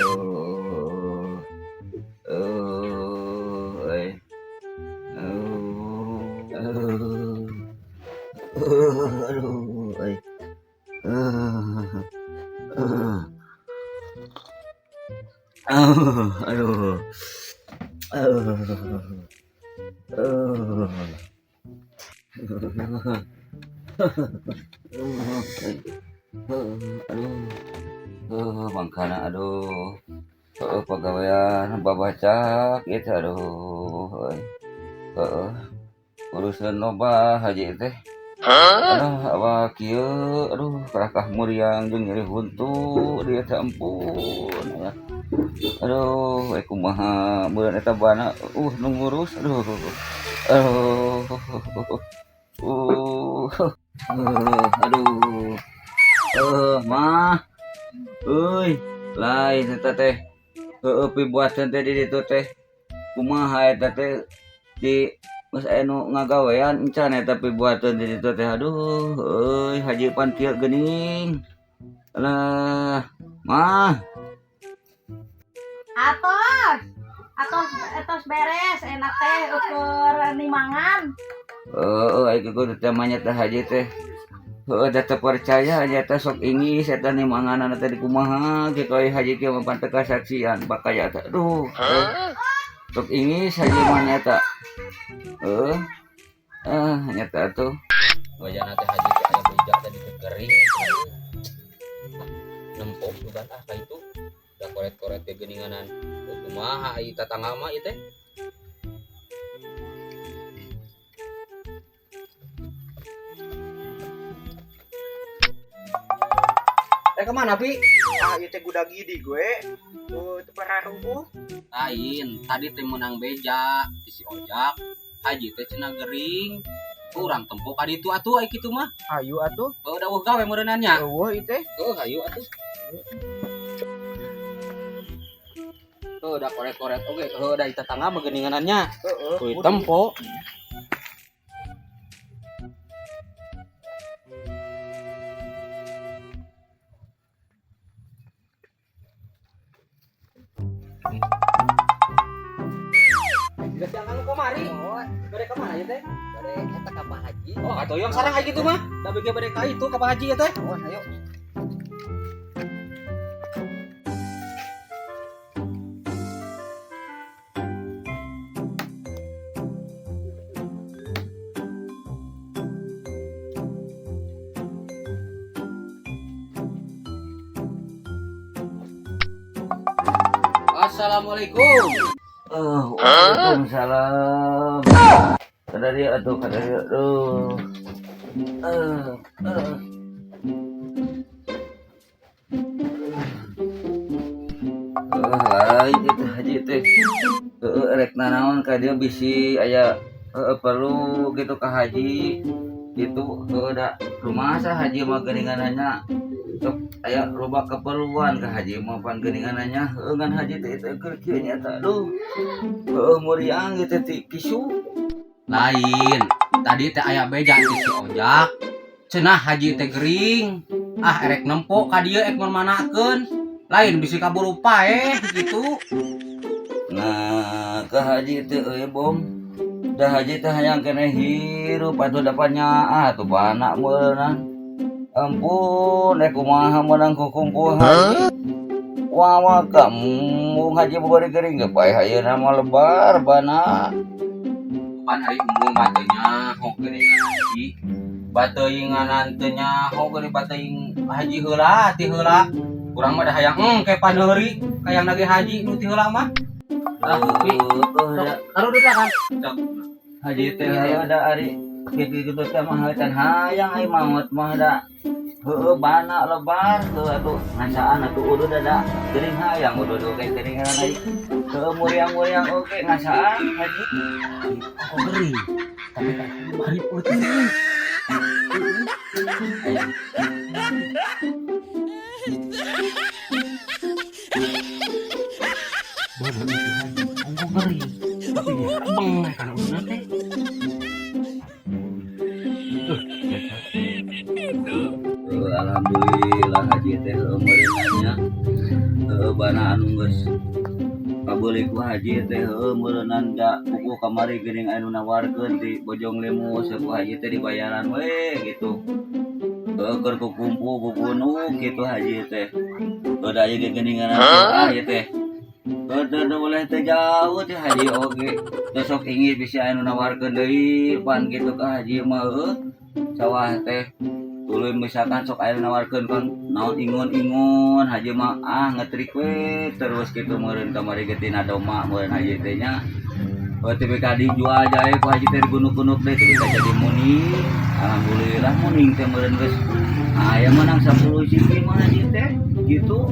Aduh. Euy. Aduh. Aduh, euy. Aduh. Aduh. Aduh. Mangkana aduh. Heeh, pagawean babacak ieu aduh. Heeh. Urusan loba haji teh. Aduh, awak kieu aduh karakah muriang jeung nyeri huntu dieu teh ampun ya. Aduh, kumaha meureun eta bana nu ngurus aduh. Aduh. Aduh. Mah. Euy, lain eta teh. Heeh, pibuateun teh di ditu teh. Kumaha eta teh di geus aya nu ngagawean encan eta pibuateun di ditu teh. Aduh, euy, haji pan kieu geuning. Alah, mah. Atos. Atos atos beres enak teh ukur nimangan. Heeh, ai kudu teh mah nya teh haji teh. Heeh, da teu percaya nya teh sok ingis eta nimanganana teh di kumaha kitu ai haji kieu mah pan teu kasaksian bakaya teh. Aduh. Sok ingis haji mah nya eta. Heeh. Ah, nya teh atuh. Wajana teh haji teh aya beja teh dikegering. Nempok juga ah ka itu. Da koret-koret teh geuninganan. Kumaha ai tatangga mah ieu teh? Kemana Pi? Ah, ieu teh guda gidi gue. Tuh teu pararubuh. Lain, tadi teh meunang beja ti si Ojak. Haji teh cenah gering. Urang tempo ka ditu atuh ai kitu mah. Ayo atuh. Heuh, da eueuh gawe meureunnan nya. Eueuh ieu teh. Heuh, hayu atuh. Heuh, da koret-koret oge. Heuh, da tetangga mah geuninganan nya. Heeh. Kuy tempo. Jangan lu kamari. Bade ka mana ieu teh? Bade eta ka Pak Haji. Oh, atuh yang sarang aya kitu mah. Da bege bade ka itu ka Pak Haji ieu teh. Oh, ayo. Assalamualaikum. Waalaikumsalam. Kada dia atuh, kada dia aduh. Lain itu haji teh. Heeh, rek nanaon ka dieu bisi aya heeh perlu gitu ka haji. Gitu heuh da rumasa haji mah geuninganna. Sok aya loba keperluan ka haji mah pan geuninganna heuh ngan haji teh teh keur kieu nya eta aduh. Heuh muriang gitu ti kisu. Lain, tadi teh aya beja ti si Ojak. Cenah haji teh gering. Ah erek nempo ka dieu ek manakeun. Lain bisi kaburu paeh gitu. Nah, ka haji teh euy bom. Da haji teh hayang keneh hirup atuh dapatnya ah atuh bana meureunna. Ampun, kumaha meunang kukumpul haji. Wawa kamu haji bari gering ge paeh ayeuna mah lebar bana. Pan ari embung mah teu nyaho geuningan haji. Bateuinganan teu nyaho geuning bateuing haji heula ti heula. Urang mah da hayang engke paneuri kayang nage haji nu ti heula mah. Ah, Pi. Taruh dulu kan. Cok. Haji teh da ari kitu-kitu teh mah can hayang ai maot mah da. Heueuh bana lebar heuh atuh ngasaan atuh uduh da geuning hayang uduh oge geuningan ai. Heueuh muriang-muriang oge ngasaan haji. Oh gering. Tapi kan bari peuting. Baru itu haji. Oh gering. Tapi dia rebeng kana uduna teh. Alhamdulillah haji teh meureunna nya. Bana anu geus kabeuli ku haji teh heueuh meureunan da puguh kamari geuning anu nawarkeun di Bojong Limus ku haji teh dibayaran we gitu. Heueuh keur kukumpu kukunuk gitu haji teh. Heuh da ieu ge geuningan ah ieu teh. Heuh teu boleh teh jauh teh haji oge. Teu sok ingin bisa anu nawarkeun deui pan gitu ka haji mah heueuh. Sawah teh tuluy misalkan sok aya nawarkeun kan naon ingun-ingun haji mah ah ngetrik we terus gitu meureun kamari ge tina doma meureun haji teh nya. Oh, tepi ka dijual jae ku haji teh digunuk-gunuk deui tepi ka jadi muning. Alhamdulillah muning teh meureun geus aya menang 10 siki mah haji teh gitu.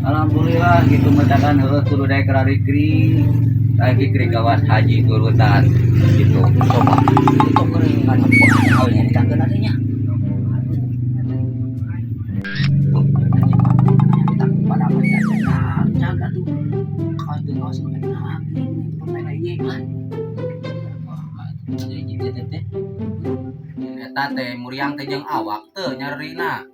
Alhamdulillah gitu metakan heueuh kudu daek rarikri. Lagi kri kawas haji turutan gitu. Coba itu keringan apa nyaritakeun atuh nya. Jaga tuh. Kau itu kawas enak. Permainan ieu mah. Teh eta teh muriang teh jeung awak teu nyerina.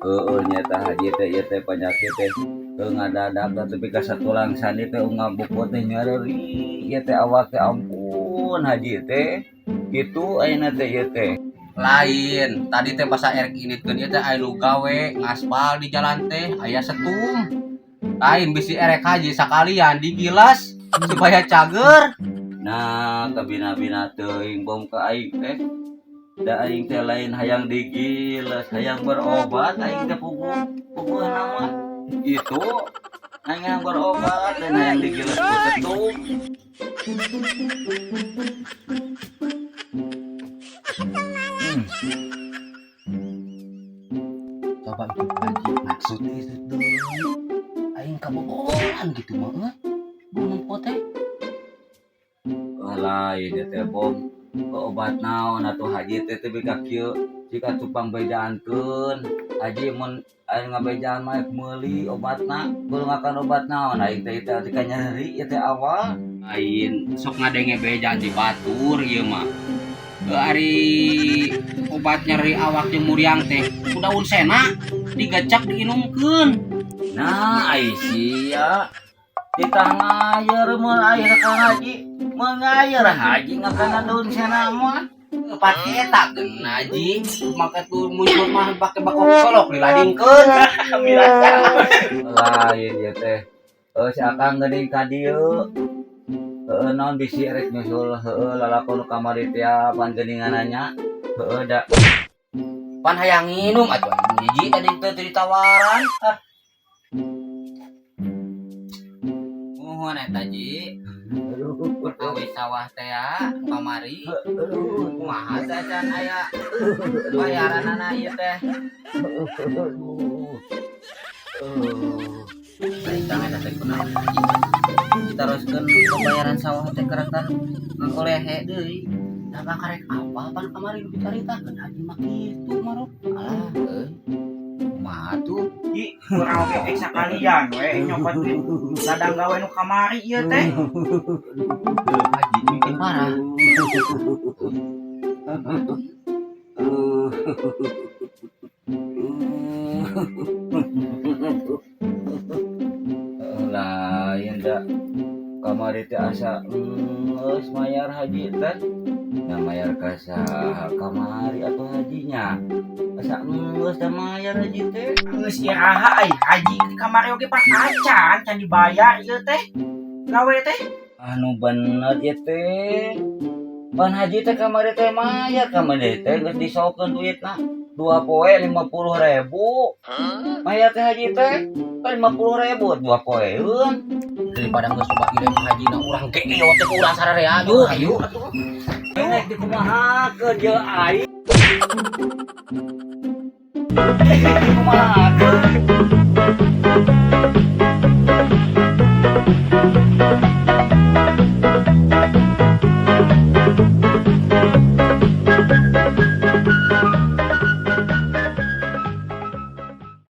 Heeh nyata haji teh ieu teh penyakit teh teu ngadadak da tepi ka satulang sandi teh unggal buku teh nyereri ieu teh awak teh ampun haji teh gitu ayeuna teh ieu teh. Lain tadi teh pas erek initkeun ieu teh aya nu gawe ngaspal di jalan teh aya setum. Lain bisi erek haji sakalian digilas supaya cager. Nah kabina-bina teuing bom ka aing teh da aing teh lain hayang digilas hayang berobat aing teh puguh puguh nama gitu aing hayang berobat dan hayang digilas ku setum. Coba itu haji maksud itu deui. Aing kabogohan gitu mah euy. Gunung teh. Oh, lain ya teh bom obat naon atuh haji teh teh ka kieu jika tupang bejaankeun haji mun aing ngabejaan mah meuli obatna kudu ngakan obat naon aing teh teh tika nyeri ieu teh awal. Lain sok ngadenge beja di batur ieu mah. Ari obat nyeri awak jeung muriang teh ku daun sena digecak diinumkeun. Nah ai sia titah ngayer mun aing ka haji mun ngayer haji ngakana daun sena mah. Pake eta geun haji make tuh muncul mah pake bakok colok diladingkeun. Lain ieu teh si akang geuning ka dieu heueuh naon bisi rek nyusul heueuh lalakon kamari teh pan geuninganna heueuh da pan hayang nginum atuh hiji tadi teh ditawaran. Ah. Muhun eta ji. Aduh. Awi sawah teh ya kamari. Kumaha teh acan aya bayaranana ieu teh. Baik eta teh kunaon. Diteruskeun pembayaran sawah teh keratan ngakolehe deui. Nah karek apa pan kamari nu dicaritakeun haji mah kitu maruk. Alah euy. Kumaha tuh? Ji, kurang oge eh sakalian we nyokot di ladang gawe nu kamari ieu teh. Haji bikin parah. Lain da kamari teh asa geus mayar haji teh. Nah mayar ka saha kamari atuh hajinya. Asa geus da mayar haji teh. Geus iraha ai haji di kamari oge pan acan can dibayar ieu teh. Gawe teh. Anu bener ieu teh. Pan haji teh kamari teh mayar kamari teh geus disokeun duitna. 2 poe 50.000. Mayar teh haji teh kan 50.000 2 poeun. Daripada geus loba ieu mah haji na urang ge ieu teh ku urang sararea ayo ayo atuh. Rek dikumahakeun jeung aing. Dikumahakeun.